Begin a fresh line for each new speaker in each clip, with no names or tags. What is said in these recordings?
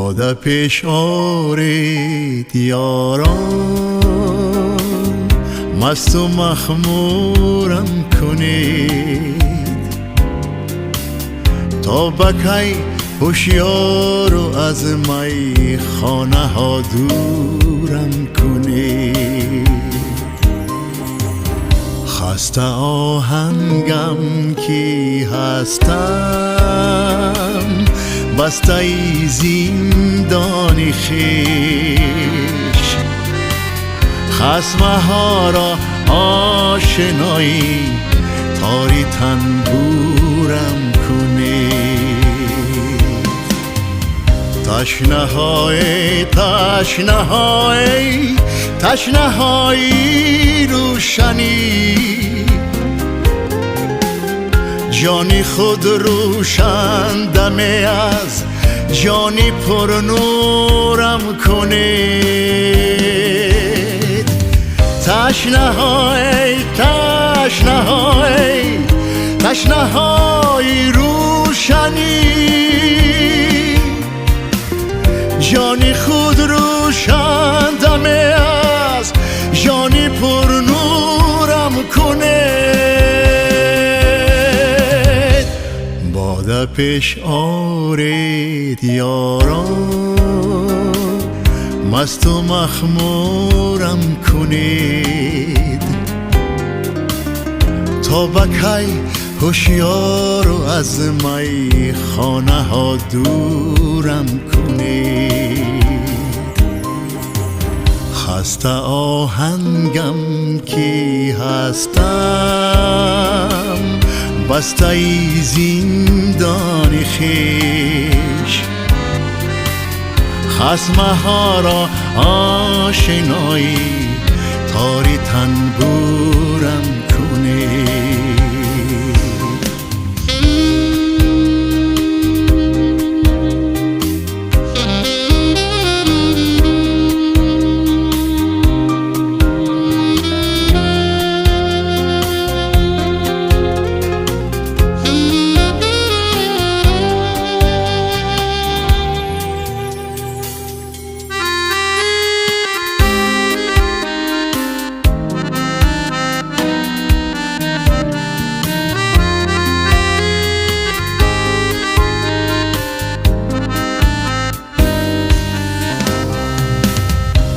Бода пеш оред ёрон, масту махмурам кунед, то ба кай ҳушёру аз майхонаҳо дурам кунед. Хаста оҳангам ки ҳастам, бастаи зиндони хеш, хасмаҳоро ошиноӣ тори танбурам кунед. Ташнаҳои ташнаҳои ташнаҳои рӯшанӣ, ҷони худ рӯшан даме аз ҷони пурнурам кунед. Ташнаҳои ташнаҳои ташнаҳои рӯшанӣ, ҷони худ рӯшан даме аз ҷони пурнурам кунед. Бода пеш оред ёрон, масту махмурам кунед, то ба кай ҳушёру аз майхонаҳо дурам кунед. Хаста оҳангам ки ҳастам, бастаи зиндони хеш, хасмаҳоро ошиноӣ тори танбурам кунед.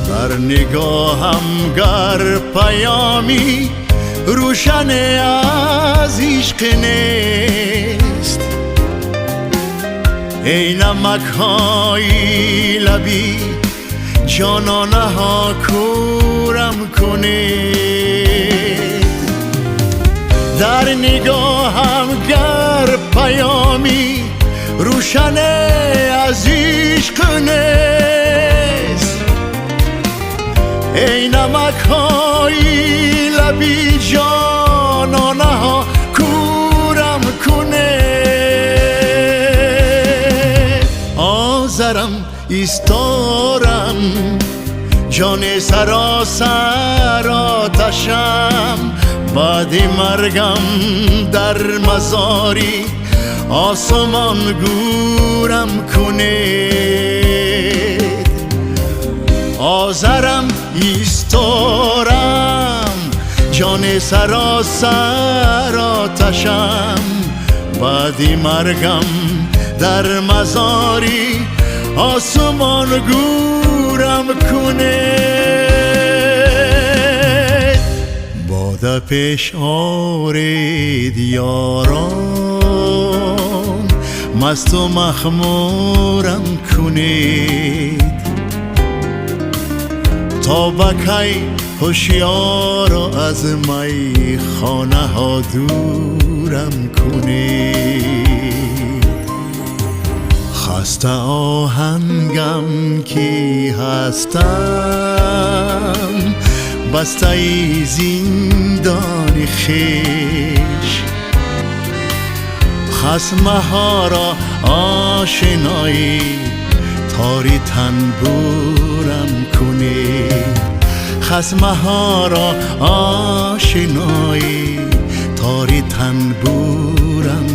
Дар нигоҳам гар паёми рӯшан аз ишқ нест, эй намакҳои лабӣ ҷононаҳо кӯрам кунед. Дар нигоҳам гар паёми рӯшан аз ишқ нест, эй намакҳои лаби ҷононаҳо кӯрам кунед. Озарам исторам, ҷони саросар оташам, баъди маргам дар мазори осмон гӯрам кунед. Озарам исторам, ҷони саросар оташам, баъди маргам дар мазори осмон гӯрам кунед. Бода пеш оред ёрон, масту махмурам кунед, то ба кай ҳушёру аз майхонаҳо дурам кунед. Хаста оҳангам ки ҳастам, бастаи зиндони хеш, хасмаҳоро ошиноӣ тори танбурам кунед. Хасмаҳоро ошиноӣ тори танбурам